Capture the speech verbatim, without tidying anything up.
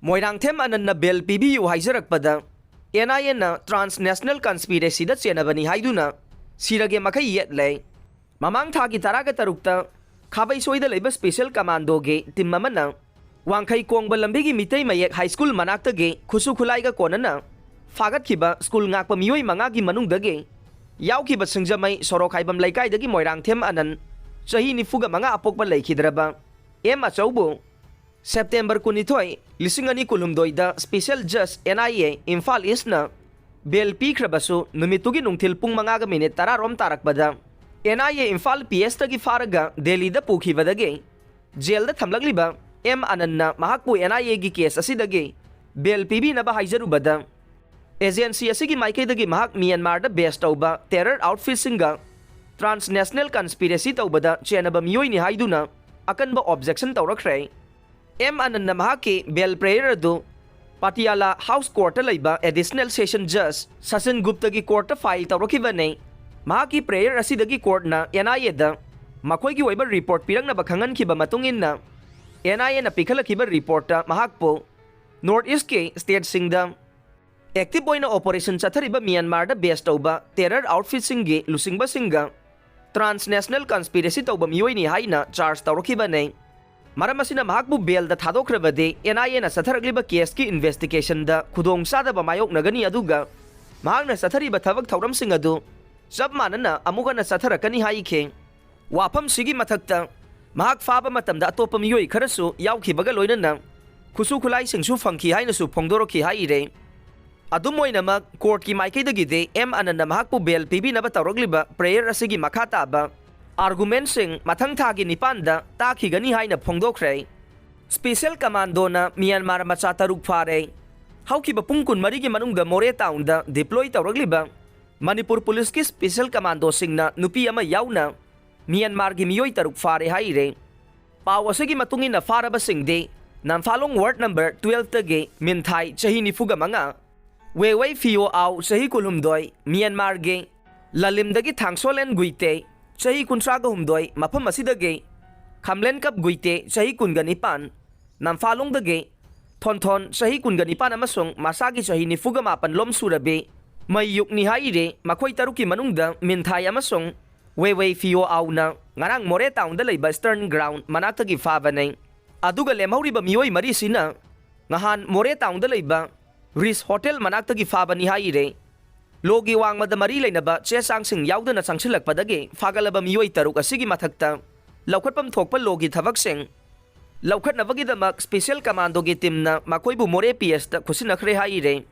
ꯃꯣꯏꯔꯥꯡꯊꯦꯝ ꯑꯅꯟꯅ ꯕꯦꯜ ꯄꯤꯕꯤꯌꯨ ꯍꯥꯏꯖꯔꯛꯄꯗ, ꯑꯦꯟ ꯑꯥꯏ ꯑꯦꯅ trans national ꯀꯟꯁꯄꯤꯔꯦꯁꯤꯗ ꯆꯦꯟꯅꯕꯅꯤ ꯍꯥꯏꯗꯨꯅ ꯁꯤꯔꯒꯦ ꯃꯈꯩ ꯌꯦꯠꯂꯦ꯫ ꯃꯃꯥꯡ ꯊꯥꯒꯤ ꯇꯔꯥꯒ ꯇꯔꯨꯛꯇ ꯈꯥꯕꯩꯁꯣꯏꯗ ꯂꯩꯕ ꯁ꯭ꯄꯦꯁꯦꯜ ꯀꯃꯥꯟꯗꯣꯒꯤ ꯇꯤꯝ ꯑꯃꯅ ꯋꯥꯡꯈꯩ ꯀꯣꯡꯕ ꯂꯝꯕꯤꯒꯤ ꯃꯤꯇꯩ ꯃꯌꯦꯛ ꯍꯥꯏ ꯁ꯭ꯀꯨꯜ ꯃꯅꯥꯛꯇꯒꯤ ꯈꯨꯠꯁꯨ ꯈꯨꯠꯂꯥꯏꯒ ꯀꯣꯟꯅꯅ ꯐꯥꯒꯠꯈꯤꯕ ꯁ꯭ꯀꯨꯜ ꯉꯥꯛꯄ ꯃꯤꯑꯣꯏ ꯃꯉꯥꯒꯤ ꯃꯅꯨꯡꯗꯒꯤ ꯌꯥꯎꯈꯤꯕ ꯁꯤꯡꯖꯃꯩ ꯁꯣꯔꯣꯛ ꯍꯥꯏꯕꯝ ꯂꯩꯀꯥꯏꯗꯒꯤ ꯃꯣꯏꯔꯥꯡꯊꯦꯝ ꯑꯅꯟ, ꯆꯍꯤ ꯅꯤꯐꯨꯒ ꯃꯉꯥ ꯑꯄꯣꯛꯄ ꯂꯩꯈꯤꯗ꯭ꯔꯕ ꯑꯦꯝ ꯑꯆꯧꯕꯨ ꯁꯦꯞꯇꯦꯝꯕꯔ ꯀꯨꯟꯅꯤꯊꯣꯏ, ꯂꯤꯁꯤꯡ ꯑꯅꯤ ꯀꯨꯟꯍꯨꯝꯗꯣꯏꯗ ꯁ꯭ꯄꯦꯁꯦꯜ ꯖꯖ ꯑꯦꯟ ꯑꯥꯏ ꯑꯦ ꯏꯝꯐꯥꯜ ꯏꯁꯅ ꯕꯦꯜ ꯄꯤꯈ꯭ꯔꯕꯁꯨ, ꯅꯨꯃꯤꯠꯇꯨꯒꯤ ꯅꯨꯡꯊꯤꯜ ꯄꯨꯡ ꯃꯉꯥꯒ ꯃꯤꯅꯤꯠ ꯇꯔꯥꯔꯣꯝ ꯇꯥꯔꯛꯄꯗ ꯑꯦꯟ ꯑꯥꯏ ꯑꯦ ꯏꯝꯐꯥꯜ ꯄꯤ ꯑꯦꯁꯇꯒꯤ ꯐꯥꯔꯒ ꯗꯦꯜꯂꯤꯗ ꯄꯨꯈꯤꯕꯗꯒꯤ ꯖꯦꯜꯗ ꯊꯝꯂꯛꯂꯤꯕ ꯑꯦꯝ ꯑꯅꯟꯅ ꯃꯍꯥꯛꯄꯨ ꯑꯦꯟ ꯑꯥꯏ ꯑꯦꯒꯤ ꯀꯦꯁ ꯑꯁꯤꯗꯒꯤ ꯕꯦꯜ ꯄꯤꯕꯤꯅꯕ ꯍꯥꯏꯖꯔꯨꯕꯗ, ꯑꯦꯖꯦꯟꯁꯤ ꯑꯁꯤꯒꯤ ꯃꯥꯏꯀꯩꯗꯒꯤ ꯃꯍꯥꯛ ꯃ꯭ꯌꯥꯟꯃꯥꯔꯗ ꯕꯦꯁ ꯇꯧꯕ ꯇꯦꯔꯔ ꯑꯥꯎꯠꯐꯤꯠꯁꯤꯡꯒ ꯇ꯭ꯔꯥꯟꯁ ꯅꯦꯁꯅꯦꯜ ꯀꯟꯁꯄꯤꯔꯦꯁꯤ ꯇꯧꯕꯗ ꯆꯦꯟꯅꯕ ꯃꯤꯑꯣꯏꯅꯤ ꯍꯥꯏꯗꯨꯅ ꯑꯀꯟꯕ ꯑꯣꯕꯖꯦꯛꯁꯟ ꯇꯧꯔꯛꯈ꯭ꯔꯦ꯫ ꯑꯦꯝ ꯑꯅꯟꯅ ꯃꯍꯥꯛꯀꯤ ꯕꯦꯜ ꯄ꯭ꯔꯦꯌꯔ ꯑꯗꯨ ꯄꯥꯇꯤꯌꯥꯂꯥ ꯍꯥꯎꯁ ꯀꯣꯔꯠꯇ ꯂꯩꯕ ꯑꯦꯗꯤꯁꯅꯦꯜ ꯁꯦꯁꯟ ꯖꯖ ꯁꯆꯤꯟ ꯒꯨꯞꯇꯒꯤ ꯀꯣꯔꯠꯇ ꯐꯥꯏꯜ ꯇꯧꯔꯛꯈꯤꯕꯅꯤ꯫ ꯃꯍꯥꯛꯀꯤ ꯄ꯭ꯔꯦꯌꯔ ꯑꯁꯤꯗꯒꯤ ꯀꯣꯔꯠꯅ ꯑꯦꯟ ꯑꯥꯏ ꯑꯦꯗ ꯃꯈꯣꯏꯒꯤ ꯑꯣꯏꯕ ꯔꯤꯄꯣꯔꯠ ꯄꯤꯔꯛꯅꯕ ꯈꯪꯍꯟꯈꯤꯕ ꯃꯇꯨꯡ ꯏꯟꯅ, ꯑꯦꯟ ꯑꯥꯏ ꯑꯦꯅ ꯄꯤꯈꯠꯂꯛꯈꯤꯕ ꯔꯤꯄꯣꯔꯠꯇ ꯃꯍꯥꯛꯄꯨ ꯅꯣꯔꯠ ꯏꯁꯀꯤ ꯁ꯭ꯇꯦꯠꯁꯤꯡꯗ ꯑꯦꯛꯇꯤꯚ ꯑꯣꯏꯅ ꯑꯣꯄꯔꯦꯁꯟ ꯆꯠꯊꯔꯤꯕ ꯃ꯭ꯌꯥꯟꯃꯥꯔꯗ ꯕꯦꯁ ꯇꯧꯕ ꯇꯦꯔꯔ ꯑꯥꯎꯠꯐꯤꯠꯁꯤꯡꯒꯤ ꯂꯨꯆꯤꯡꯕꯁꯤꯡꯒ ꯇ꯭ꯔꯥꯟꯁ ꯅꯦꯁꯅꯦꯜ ꯀꯟꯁꯄꯤꯔꯦꯁꯤ ꯇꯧꯕ ꯃꯤꯑꯣꯏꯅꯤ ꯍꯥꯏꯅ ꯆꯥꯔꯖ ꯇꯧꯔꯛꯈꯤꯕꯅꯤ꯫ ꯃꯔꯝ ꯑꯁꯤꯅ ꯃꯍꯥꯛꯄꯨ ꯕꯦꯜꯗ ꯊꯥꯗꯣꯛꯈ꯭ꯔꯕꯗꯤ, ꯑꯦꯟ ꯑꯥꯏ ꯑꯦꯅ ꯆꯠꯊꯔꯛꯂꯤꯕ ꯀꯦꯁꯀꯤ ꯏꯟꯚꯦꯁꯇꯤꯒꯦꯁꯟꯗ ꯈꯨꯗꯣꯡꯆꯥꯗꯕ ꯃꯥꯌꯣꯛꯅꯒꯅꯤ, ꯑꯗꯨꯒ ꯃꯍꯥꯛꯅ ꯆꯠꯊꯔꯤꯕ ꯊꯕꯛ ꯊꯧꯔꯝꯁꯤꯡ ꯑꯗꯨ ꯆꯞ ꯃꯥꯟꯅꯅ ꯑꯃꯨꯛ ꯍꯟꯅ ꯆꯠꯊꯔꯛꯀꯅꯤ ꯍꯥꯏꯈꯤ꯫ ꯋꯥꯐꯝꯁꯤꯒꯤ ꯃꯊꯛꯇ, ꯃꯍꯥꯛ ꯐꯥꯕ ꯃꯇꯝꯗ ꯑꯇꯣꯞꯄ ꯃꯤꯑꯣꯏ ꯈꯔꯁꯨ ꯌꯥꯎꯈꯤꯕꯒ ꯂꯣꯏꯅꯅ ꯈꯨꯠꯁꯨ ꯈꯨꯠꯂꯥꯏꯁꯤꯡꯁꯨ ꯐꯪꯈꯤ ꯍꯥꯏꯅꯁꯨ ꯐꯣꯡꯗꯣꯔꯛꯈꯤ ꯍꯥꯏꯔꯦ꯫ ꯑꯗꯨꯝ ꯑꯣꯏꯅꯃꯛ, ꯀꯣꯔꯠꯀꯤ ꯃꯥꯏꯀꯩꯗꯒꯤꯗꯤ ꯑꯦꯝ ꯑꯅꯟꯅ ꯃꯍꯥꯛꯄꯨ ꯕꯦꯜ ꯄꯤꯕꯤꯅꯕ ꯇꯧꯔꯛꯂꯤꯕ ꯄ꯭ꯔꯦꯌꯔ ꯑꯁꯤꯒꯤ ꯃꯈꯥ ꯇꯥꯕ ꯑꯥꯔꯒꯨꯃꯦꯟꯁꯤꯡ ꯃꯊꯪ ꯊꯥꯒꯤ ꯅꯤꯄꯥꯟꯗ ꯇꯥꯈꯤꯒꯅꯤ ꯍꯥꯏꯅ ꯐꯣꯡꯗꯣꯛꯈ꯭ꯔꯦ꯫ ꯁ꯭ꯄꯦꯁꯦꯜ ꯀꯃꯥꯟꯗꯣꯅ ꯃ꯭ꯌꯥꯟꯃꯥꯔ ꯃꯆꯥ ꯇꯔꯨꯛ ꯐꯥꯔꯦ꯫ ꯍꯧꯈꯤꯕ ꯄꯨꯡ ꯀꯨꯟꯃꯔꯤꯒꯤ ꯃꯅꯨꯡꯗ ꯃꯣꯔꯦ ꯇꯥꯎꯟꯗ ꯗꯤꯄ꯭ꯂꯣꯏ ꯇꯧꯔꯛꯂꯤꯕ ꯃꯅꯤꯄꯨꯔ ꯄꯨꯂꯤꯁꯀꯤ ꯁ꯭ꯄꯦꯁꯦꯜ ꯀꯃꯥꯟꯗꯣꯁꯤꯡꯅ ꯅꯨꯄꯤ ꯑꯃ ꯌꯥꯎꯅ ꯃ꯭ꯌꯥꯟꯃꯥꯔꯒꯤ ꯃꯤꯑꯣꯏ ꯇꯔꯨꯛ ꯐꯥꯔꯦ ꯍꯥꯏꯔꯦ꯫ ꯄꯥꯎ ꯑꯁꯤꯒꯤ ꯃꯇꯨꯡ ꯏꯟꯅ, ꯐꯥꯔꯕꯁꯤꯡꯗꯤ ꯅꯝꯐꯥꯂꯣꯡ ꯋꯥꯔꯗ ꯅꯝꯕꯔ ꯇꯨꯋꯦꯜꯐꯇꯒꯤ ꯃꯤꯟꯊꯥꯏ, ꯆꯍꯤ ꯅꯤꯐꯨꯒ ꯃꯉꯥ, ꯋꯦꯋꯩ ꯐꯤꯌꯣ ꯑꯥꯎ, ꯆꯍꯤ ꯀꯨꯟꯍꯨꯝꯗꯣꯏ, ꯃ꯭ꯌꯥꯟꯃꯥꯔꯒꯤ ꯂꯂꯤꯝꯗꯒꯤ ꯊꯥꯡꯁꯣꯂꯦꯟ ꯒꯨꯏꯇꯦ, ꯆꯍꯤ ꯀꯨꯟꯊ꯭ꯔꯥꯒ ꯍꯨꯝꯗꯣꯏ, ꯃꯐꯝ ꯑꯁꯤꯗꯒꯤ ꯈꯝꯂꯦꯟꯀꯞ ꯒꯨꯏꯇꯦ, ꯆꯍꯤ ꯀꯨꯟꯒ ꯅꯤꯄꯥꯟ, ꯅꯝꯐꯥꯂꯣꯡꯗꯒꯤ ꯊꯣꯟꯊꯣꯟ, ꯆꯍꯤ ꯀꯨꯟꯒ ꯅꯤꯄꯥꯟ, ꯑꯃꯁꯨꯡ ꯃꯁꯥꯒꯤ ꯆꯍꯤ ꯅꯤꯐꯨꯒ ꯃꯥꯄꯟ ꯂꯣꯝ ꯁꯨꯔꯕꯤ ꯃꯩꯌꯨꯛꯅꯤ ꯍꯥꯏꯔꯤ꯫ ꯃꯈꯣꯏ ꯇꯔꯨꯛꯀꯤ ꯃꯅꯨꯡꯗ ꯃꯤꯟꯊꯥꯏ ꯑꯃꯁꯨꯡ ꯋꯦꯋꯦ ꯐꯤꯌꯣ ꯑꯥꯎꯅ ꯉꯔꯥꯡ ꯃꯣꯔꯦ ꯇꯥꯎꯟꯗ ꯂꯩꯕ ꯏꯁꯇꯔꯟ ꯒ꯭ꯔꯥꯎꯟ ꯃꯅꯥꯛꯇꯒꯤ ꯐꯥꯕꯅꯤ꯫ ꯑꯗꯨꯒ ꯂꯦꯝꯍꯧꯔꯤꯕ ꯃꯤꯑꯣꯏ ꯃꯔꯤꯁꯤꯅ ꯉꯍꯥꯟ ꯃꯣꯔꯦ ꯇꯥꯎꯟꯗ ꯂꯩꯕ ꯔꯤꯁ ꯍꯣꯇꯦꯜ ꯃꯅꯥꯛꯇꯒꯤ ꯐꯥꯕꯅꯤ ꯍꯥꯏꯔꯦ꯫ ꯂꯣꯒꯤ ꯋꯥꯡꯃꯗ ꯃꯔꯤ ꯂꯩꯅꯕ ꯆꯦ ꯆꯥꯡꯁꯤꯡ ꯌꯥꯎꯗꯅ ꯆꯪꯁꯤꯜꯂꯛꯄꯗꯒꯤ ꯐꯥꯒꯠꯂꯕ ꯃꯤꯑꯣꯏ ꯇꯔꯨꯛ ꯑꯁꯤꯒꯤ ꯃꯊꯛꯇ ꯂꯧꯈꯠꯐꯝ ꯊꯣꯛꯄ ꯂꯣꯒꯤ ꯊꯕꯛꯁꯤꯡ ꯂꯧꯈꯠꯅꯕꯒꯤꯗꯃꯛ ꯁ꯭ꯄꯦꯁꯤꯌꯦꯜ ꯀꯃꯥꯟꯗꯣꯒꯤ ꯇꯤꯝꯅ ꯃꯈꯣꯏꯕꯨ ꯃꯣꯔꯦ ꯄꯤ ꯑꯦꯁꯇ ꯈꯨꯠꯁꯤꯟꯅꯈ꯭ꯔꯦ ꯍꯥꯏꯔꯦ꯫